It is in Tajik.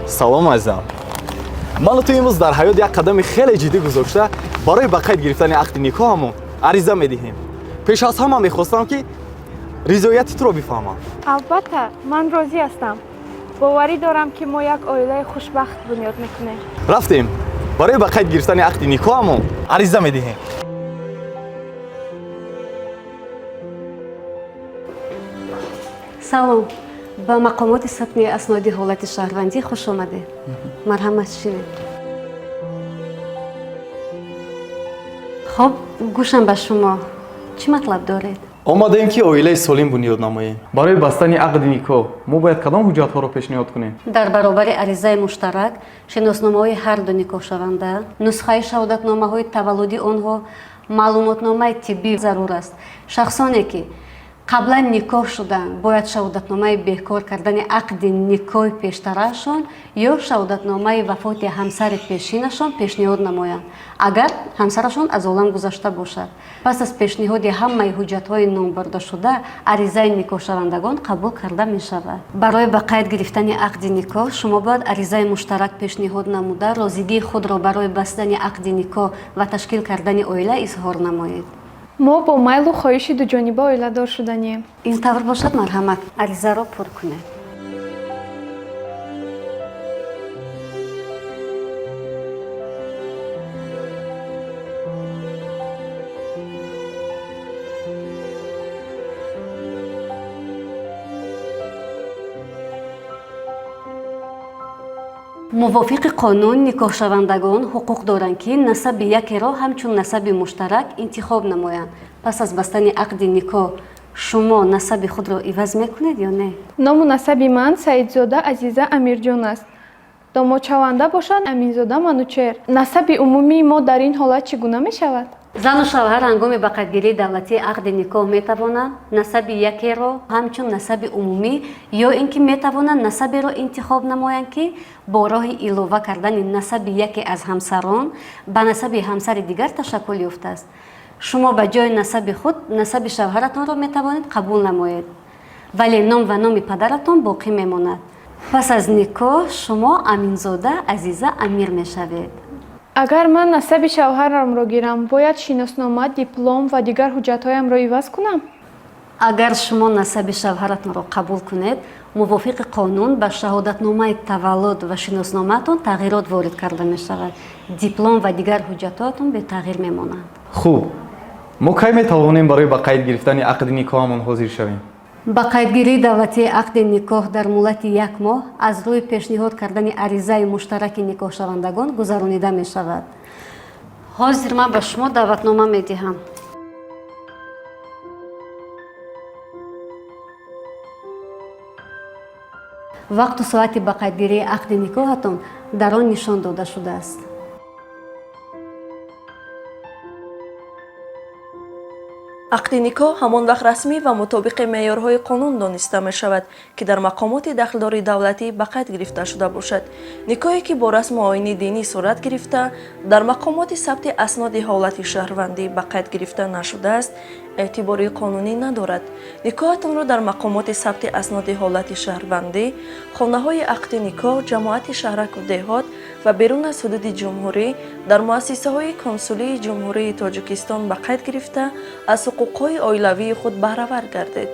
Салом, азизам. Ману ту имрӯз дар ҳаёт як қадами хеле ҷиддӣ гузошта, барои ба қайд гирифтани ақди никоҳамон ариза медиҳем. Пеш аз ҳама мехостам, ки ризояти туро бифаҳмам. Албатта, ман розӣ ҳастам. Боварӣ дорам, ки мо як оилаи хушбахт бунёд мекунем. Рафтем, барои ба қайд гирифтани ақди никоҳамон ариза медиҳем. Салом, ба мақомоти сабти асноди ҳолати шаҳрвандӣ хуш омадед. Марҳамат, шинед. Хоб, гӯшам ба шумо, чӣ матлаб доред? Омадаем, ки оилаи солим бунёд намоем. Барои бастани ақди никоҳ мо бояд кадом ҳуҷҷатҳоро пешниҳод кунем? Дар баробари аризаи муштарак шиносномаҳои ҳар ду никоҳшаванда, нусхаи шаҳодатномаҳои таваллуди онҳо, маълумотномаи тиббӣ зарур аст. Шахсоне, ки қаблан никоҳ шуданд, бояд шаҳодатномаи бекор кардани ақди никоҳи пештараашон ё шаҳодатномаи вафоти ҳамсари пешинашон пешниҳод намоянд, агар ҳамсарашон аз олам гузашта бошад. Пас аз пешниҳоди ҳамаи ҳуҷҷатҳои номбурдашуда аризаи никоҳшавандагон қабул карда мешавад. Барои ба қайд гирифтани ақди никоҳ шумо бояд аризаи муштарак пешниҳод намуда, розигии худро барои бастани ақди никоҳ ва ташкил кардани оила изҳор намоед. Мо бо майлу хоҳиши дуҷониба оиладор шуданием. Ин тавр бошад, марҳамат, аризаро пур кунед. Мувофиқи қонун, никоҳшавандагон ҳуқуқ доранд, ки насаби якеро ҳамчун насаби муштарак интихоб намоянд. Пас аз бастани ақди никоҳ шумо насаби худро иваз мекунед ё не? Ному насаби ман Саидзода Азиза Амирҷон аст, домодшаванда бошад Аминзода Манучер. Насаби умумии мо дар ин ҳолат чӣ гуна мешавад? Зану шавҳар ҳангоми ба қайдгирии давлатии ақди никоҳ метавонанд насаби якеро ҳамчун насаби умумӣ ё ин ки метавонанд насаберо интихоб намоянд, ки бо роҳи илова кардани насаби яке аз ҳамсарон ба насаби ҳамсари дигар ташаккул ёфтааст. Шумо ба ҷои насаби худ насаби шавҳаратонро метавонед қабул намоед, вале ном ва номи падаратон боқӣ мемонад. Пас аз никоҳ шумо Аминзода Азиза Амир мешавед. Агар ман насаби шавҳарамро гирам, бояд шиноснома, диплом ва дигар ҳуҷҷатҳоямро иваз кунам? Агар шумо насаби шавҳаратонро қабул кунед, мувофиқи қонун ба шаҳодатномаи таваллуд ва шиносномаатон тағйирот ворид карда мешавад. Диплом ва дигар ҳуҷҷатҳоятон бетағйир мемонанд. Хуб, мо кай метавонем барои ба қайд гирифтани ақди никоҳамон ҳозир шавем? Ба қайдгирии давлатии ақди никоҳ дар муҳлати як моҳ аз рӯи пешниҳод кардани аризаи муштараки никоҳшавандагон гузаронида мешавад. Ҳозир ман ба шумо даъватнома медиҳам. Вақту соати ба қайдгирии ақди никоҳатон дар он нишон дода шудааст. Ақди никоҳ ҳамон вақт расмӣ ва мутобиқи меъёрҳои қонун дониста мешавад, ки дар мақомоти дахлдори давлатӣ ба қайд гирифта шуда бошад. Никоҳе, ки бо расму оини динӣ сурат гирифта, дар мақомоти сабти асноди ҳолати шаҳрвандӣ ба қайд гирифта нашудааст, эътибори қонунӣ надорад. Никоҳатонро дар мақомоти сабти асноди ҳолати шаҳрвандӣ, хонаҳои ақди никоҳ, ҷамоати шаҳраку деҳот ва берун аз ҳудуди ҷумҳурӣ дар муассисаҳои консулии Ҷумҳурии Тоҷикистон ба қайд гирифта, аз ҳуқуқҳои оилавии худ баҳравар гардед.